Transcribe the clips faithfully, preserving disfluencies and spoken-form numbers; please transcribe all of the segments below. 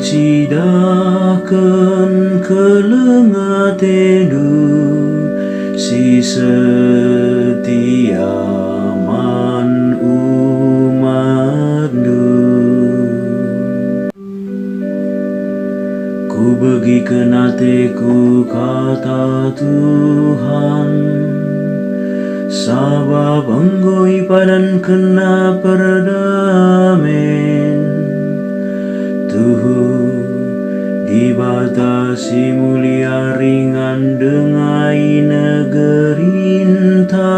Cidahken keleng atendu si setia man umatndu. Kubegiken ateku kata Tuhan, sabap enggo ipadankenNa perdamen. Tuhu, Dibata si mulia ringan denga i negerinta,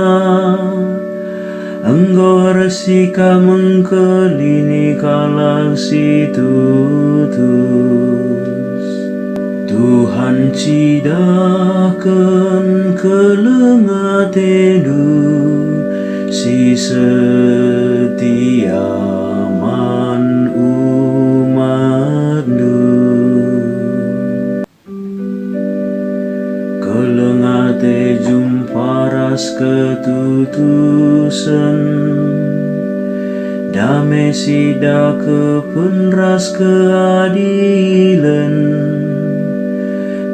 enggo ersikap mengkelini kalak si tutus. Tuhan, cidahken keleng atendu si setia man umatndu. Keleng ate jumpa ras ketutusen, dame si dakepen ras keadilen,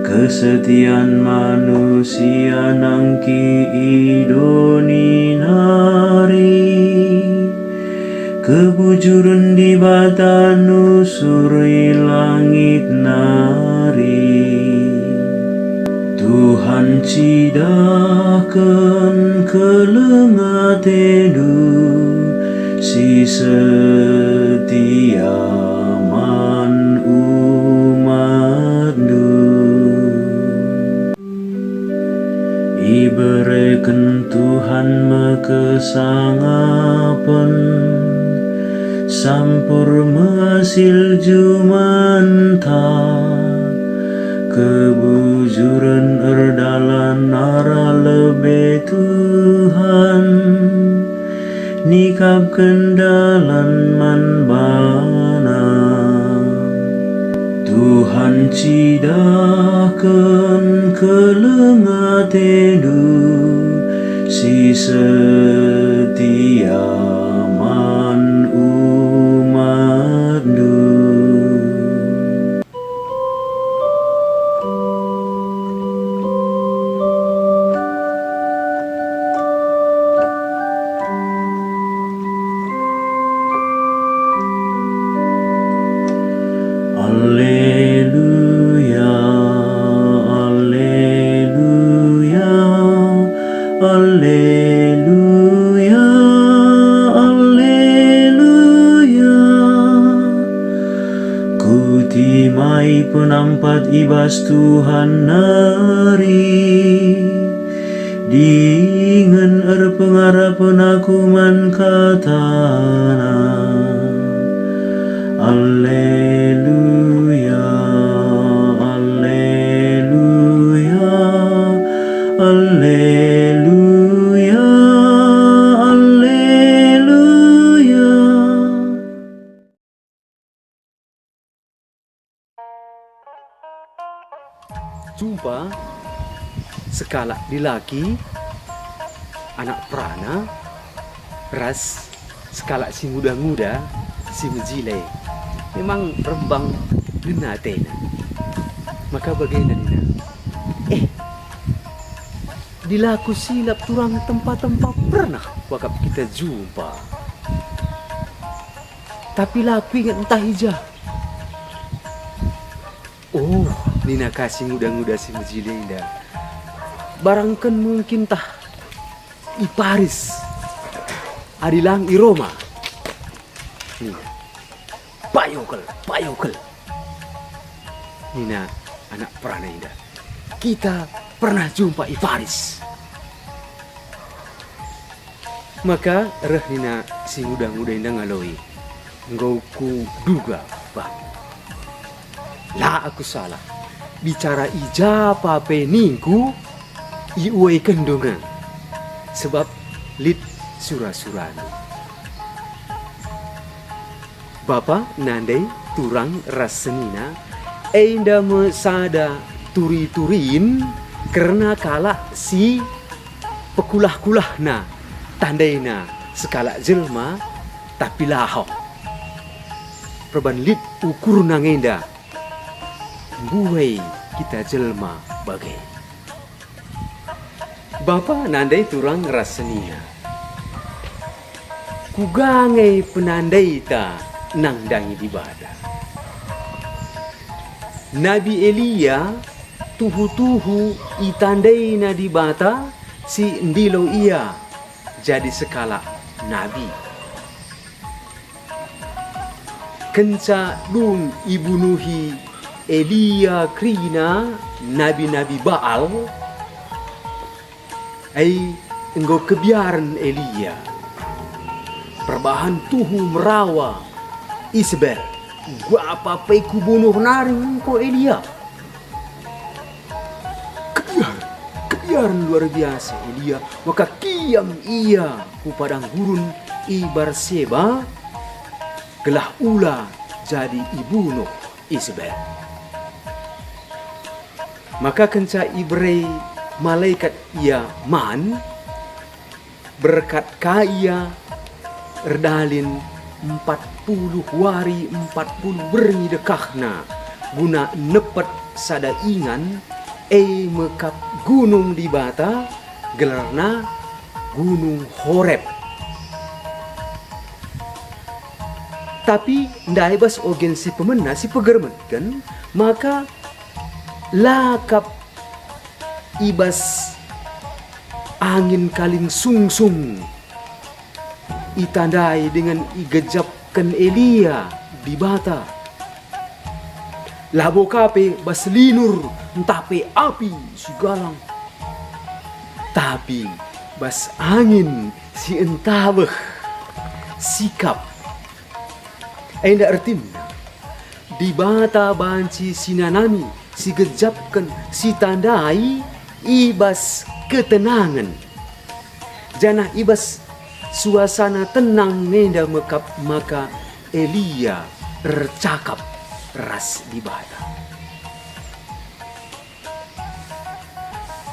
kesetian manusia nangki i doni nari. Kebujuren Dibata nusur i langit nari. Tuhan, cidahken keleng atendu si setia man umatndu. Ibereken Tuhan me kesangapen, sampur me asil jumanta. Kebujuren erdalan arah lebe Tuhan, nikapken dalan man baNa. Tuhan, cidahken keleng atendu si setia man umatndu. Alleluia, alleluia, alleluia, alleluia. Kutimai penampat i bas Tuhan nari, dingen erpengarapen aku man kataNa. Alleluia, alleluia, alleluia, alleluia. Jumpa sekalak dilaki, anak perana, ras sekalak si nguda-nguda, si mejile. Memang rembang ngena atena. Maka bagenda nina, "Eh, dilaku silap turang tempa-tempa pernah wakap kita jumpa. Tapi la kuinget ntah i ja." "Oh," nina ka si nguda-nguda si mejile enda, "barangken mungkin tah i Paris, adi lang i Roma," nina. "Payo kal, payo kal," nina anak perana enda, "kita pernah jumpa i Paris." Maka reh nina si nguda-nguda enda ngaloi, "Enggo kuduga, Bang. La aku salah. Bicara i ja pa pe ningku, iuaikenndu nge, sebab lit sura-surandu." Bapa, nande, turang ras senina, enda me sada turi-turin kerna kalak si pekulah-kulahna, tandaina sekalak jelma, tapi laho. Perban lit ukurna ngenda, mbuhai kita jelma bage. Bapa nandai turang ras senina. Kuga nge penandaita nandangi Dibata? Nabi Elia tuhu-tuhu itandaina Dibata si ndilo ia jadi sekalak nabi. Kenca dung ibunuhi Elia kerina nabi-nabi Baal, ai enggo kebiaren Elia. Perbahan tuhu merawa Isebel, "Kuga pe kubunuh nari engko Elia?" Kebiar, kebiaren luar biasa Elia, maka kiam ia ku padang gurun i Berseba, gelah ula jadi ibunuh Isebel. Maka kenca ibere malekat ia man, berkat ka ia erdalin empat puluh wari empat puluh berngi dekahna guna nepet sada ingan, e me kap gunung Dibata, gelarna Gunung Horeb. Tapi ndai bas ogen si pemena si pegermetken, maka la kap i bas angin kaling sungsung itandai dingen igejapken Elia Dibata. Labo ka pe bas linur ntah pe api si galang, tapi bas angin si entabeh sikap. Enda ertina, Dibata banci sinanami, sigejapken, sitandai i bas ketenangen. Janah i bas suasana tenang enda me kap maka Elia ercakap ras Dibata.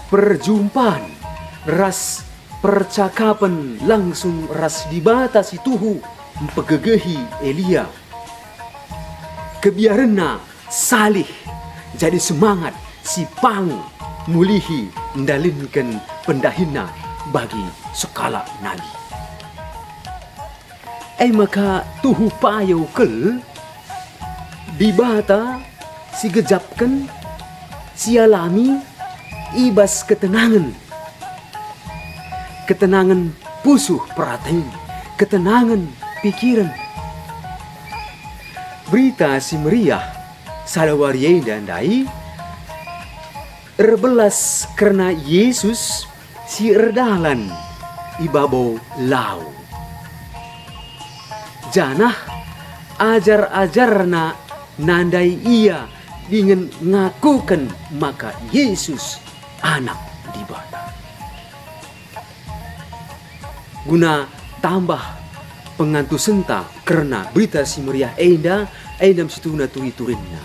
Perjumpan ras percakapen langsung ras Dibata si tuhu mpegegehi Elia. Kebiarenna salih jadi semangat si pang mulihi ndalinken pendahinna bagi sekalak nabi. E maka tuhu payo kal Dibata si gejapken, si alami i bas ketenangen. Ketenangen pusuh peraten, ketenangen pikiren. Berita Si Meriah sada wari enda ndai erbelas kerna Jesus si erdalan i babo lau. Janah ajar-ajarNa nandai Ia dingen ngakuken maka Jesus Anak Dibata. Guna tambah pengantusenta kerna Berita Si Meriah enda, enda me situhuna turi-turinna.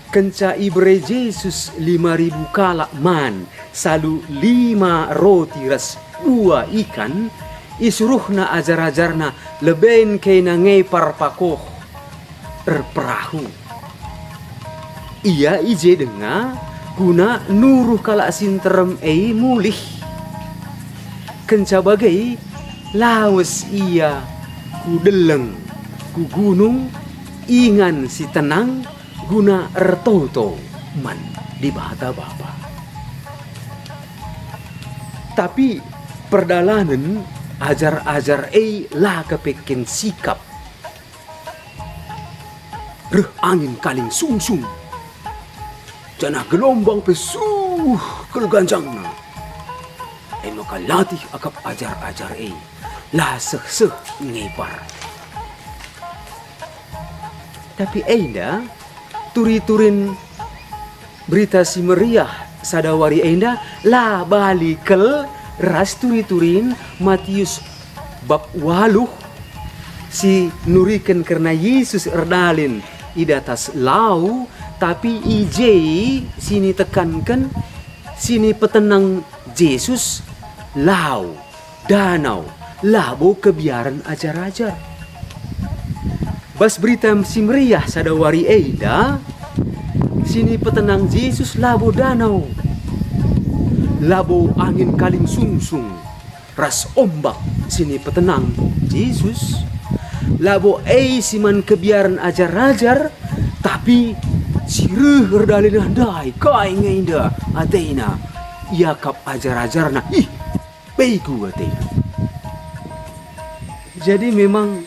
Kenca ibere Jesus lima ribu kalak man salu lima roti ras dua ikan, isuruhNa ajar-ajarNa leben kena ngepar pakoh erperahu. Ia i je denga guna nuruh kalak si nterem e mulih. Kenca bage, lawes ia ku deleng, ku gunung, ingan si tenang, guna ertoto man Dibata Bapa. Tapi perdalanen ajar-ajar e la kepeken sikap. Reh angin kaling sungsung, janah gelombang pe suh kal ganjangna. E maka latih akap ajar-ajar e, la seh-seh ngepar. Tapi enda, turi-turin Berita Si Meriah sada wari enda la bali kal ras turi-turin Matius bab waluh si nuriken kerna Jesus erdalin i datas lau, tapi i je si nitekanken, si nipetenang Jesus lau, danau, labo kebiaren ajar-ajar. Bas Berita Si Meriah sada wari enda, Si nipetenang Jesus labo danau, labo angin kaling sungsung ras ombak si nipetenang Jesus, labo e si man kebiaren ajar-ajar, tapi si reh erdalanna ndai kai nge enda atena iakap ajar-ajarna. Ih, begu atena. Jadi memang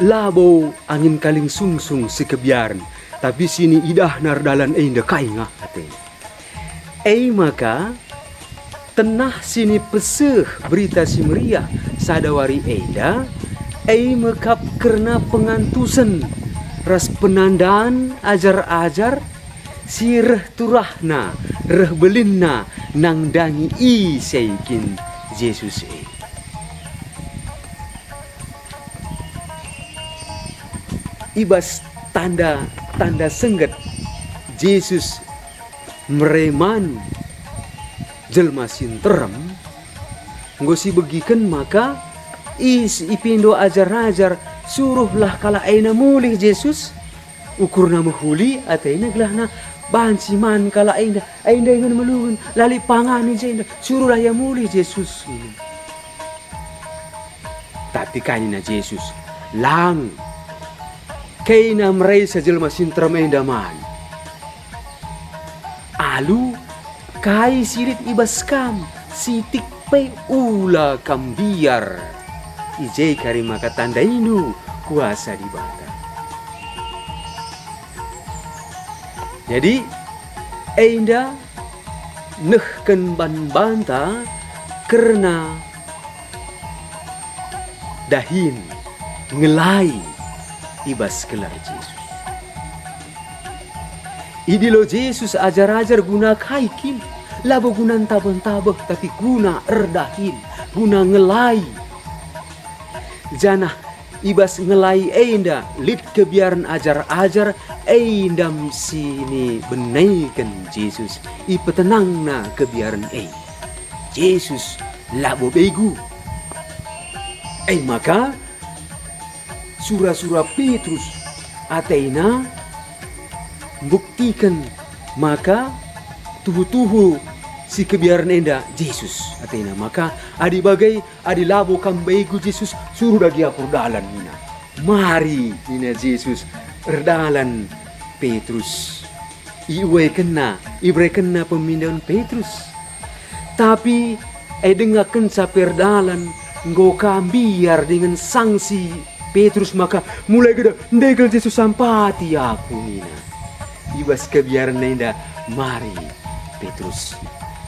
labo angin kaling sungsung si kebiaren, tapi si niidahna erdalan enda kai nge atena. E maka, tenah si nipeseh Berita Si Meriah sada wari enda, e me kap kerna pengantusen ras penandan ajar-ajar si reh turahna, reh belinna nandangi ise kin Jesus e. I bas tanda-tanda sengget Jesus mere man jelma si nterem, enggo sibegiken maka is ipindo ajar-ajar, "Suruhlah kalak enda mulih, Jesus." Ukurna mehuli atena gelahna banci man kalak enda, enda ingan melungun, la lit pangan i jenda, suruhlah ia mulih, Jesus, nina. Tapi kai nina Jesus? Lang. Kena meresa jelma si nterem enda man. Alu kai si lit i bas kam, sitik pe ula kam mbiar. I je kari maka tandaindu kuasa Dibata. Jadi, enda nehken man banta kerna dahin ngelai i bas gelar Jesus. Idilo Jesus ajar-ajar guna kai kin? Labo guna ntabeh-ntabeh, tapi guna erdahin, guna ngelai. Janah i bas ngelai enda lit kebiaren ajar-ajar enda si nibeneken Jesus, ipetenangna kebiaren e. Jesus labo begu. E maka, sura-sura Petrus atena mbuktiken maka tuhu-tuhu si kebiaren enda Jesus atena. Maka adi bage, adi labo kam begu Jesus, suruh dage aku erdalan, nina. Mari, nina Jesus, erdalan Petrus. Iuekenna, iberekenna pemindahen Petrus. Tapi e denga kenca pe erdalan, enggo ka mbiar dingen sangsi Petrus maka mulai geda, "Ndegel Jesus, sampati aku," nina. I bas kebiaren enda mari Petrus.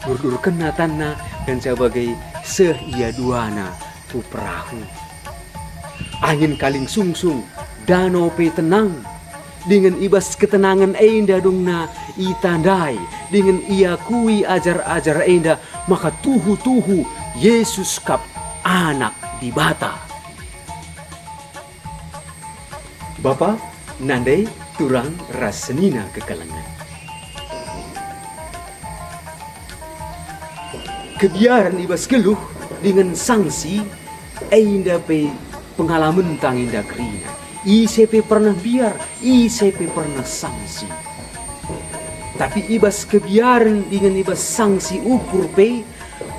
Durdurkenna tanna kenca bage seh ia duana ku perahu. Angin kaling sungsung, danau pe tenang. Dingen i bas ketenangen enda dungna itandai dingen iakui ajar-ajar enda maka tuhu-tuhu Jesus kap Anak Dibata. Bapa, nande, turang ras senina kekelengen. Kebiaren i bas geluh dingen sangsi, enda pe pengalamenta nge enda kerina. Ise pe pernah mbiar, ise pe pernah sangsi. Tapi i bas kebiaren dingen i bas sangsi ukur pe,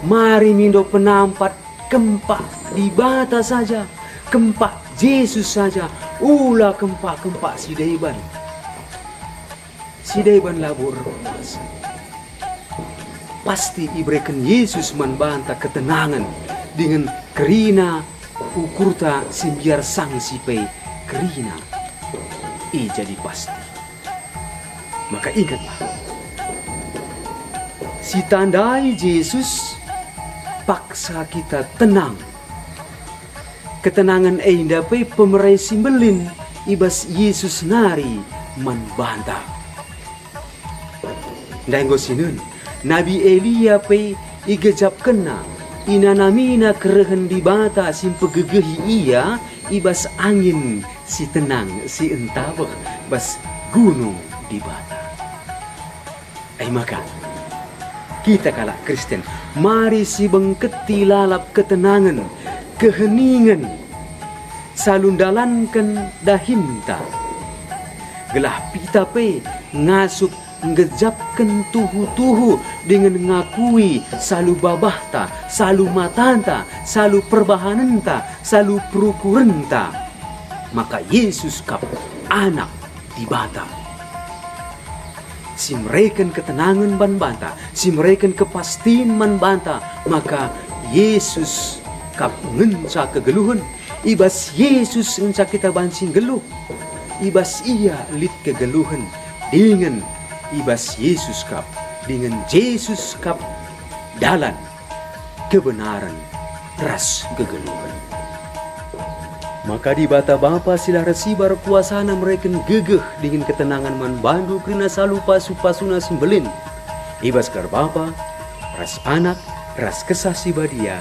mari mindo penampat kempak Dibata saja, kempak Jesus saja, ula kempak-kempak si deban. Si deban labo erkuasa. Pasti ibereken Jesus man banta ketenangen dingen kerina ukurta si mbiar sangsi pe kerina. E jadi pasti. Maka ingetlah, sitandai Jesus paksa kita tenang. Ketenangen enda pe pemere si mbelin i bas Jesus nari man banta. Ndai enggo sinen, Nabi Elia pe igejapkenna, inanamina kerehen Dibata si mpegegehi ia i bas angin si tenang si entabeh bas gunung Dibata. E maka, kita kalak Kristen, mari sibengketi lalap ketenangen, keheningen, salu ndalanken dahinta, gelah kita pe ngasup, nggejapken tuhu-tuhu dingen ngakui salu babahta, salu matanta, salu perbahanenta, salu perukurenta, maka Jesus kap Anak Dibata. Si mereken ketenangen man banta, si mereken kepastin man banta, maka Jesus kap ngenca kegeluhen. I bas Jesus ngenca kita banci nggeluh. I bas Ia lit kegeluhen, dingen i bas Jesus kap, dingen Jesus kap dalan, kebenaren, ras kegeluhen. Maka Dibata Bapa si la ersibar kuasaNa mereken gegeh dingen ketenangen man bandu kerina salu pasu-pasuNa si mbelin, i bas gelar Bapa, ras Anak, ras Kesah Si Badia,